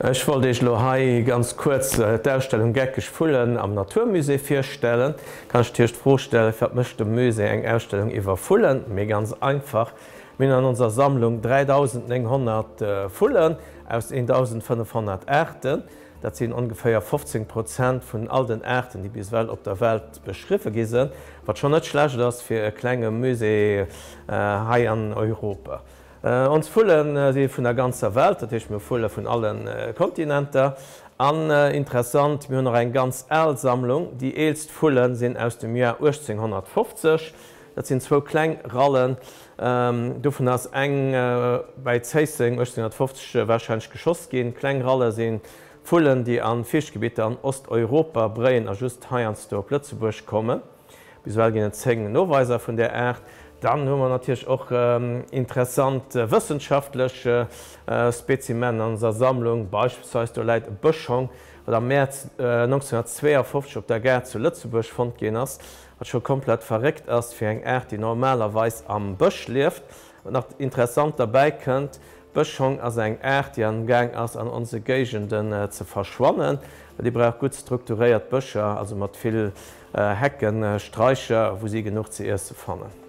Ech wollt Iech elo hei ganz kuerz d'Ausstellung Geckeg Vullen am Naturmusée virstellen. Kann ech natierlech d'Fro stellen, Firwat mécht de Musée eng Ausstellung iwwer Vullen? Mee ganz einfach, Mir hunn an onser Sammlung 3.900 Vullen aus 1.500 Aarten. Dat sinn ongeféier 15 Prozent vun all den Aarten, déi bis ewell op der Welt beschriwwe gi sinn, wat schonn net schlecht ass fir e klenge Musée hei an Europa. Ons Vulle si vun der ganzer Welt, dat heescht mir hu Vulle vun alle Kontinenter. An interessant, mir hunn och eng ganz al Sammlung, déi eelst Vulle sinn aus dem Joer 1850. Dat sinn zwou kleng Rallen, dovun ass eng bäi Zéisseng 1850 warscheinlech geschoss ginn. Kleng Ralle si Vullen, déi a Fiichtgebitter an Osteuropa bréien a just heiansdo op Lëtzebuerg kommen. Bis ewell ginn et 10 Noweiser vun där Aart. Dann hu mer natierlech och interessant wëssenschaftlech Spezimennen an onser Sammlung. Beispillsweis do läit e Bëschhong, wat am Mäerz 1952 op der Gare zu Lëtzebuerg fonnt ginn ass, wat scho komplett verréckt ass fir eng Aart, déi normalerweis am Bësch lieft. Wat nach interessant derbäi kënnt, Bëschhong ass eng Aart, déi am Gaang ass an onse Géigenden ze verschwannen, well déi brauch gutt strukturéiert Bëscher, also mat vill Hecken, Straicher, wou si genuch ze iesse fannen.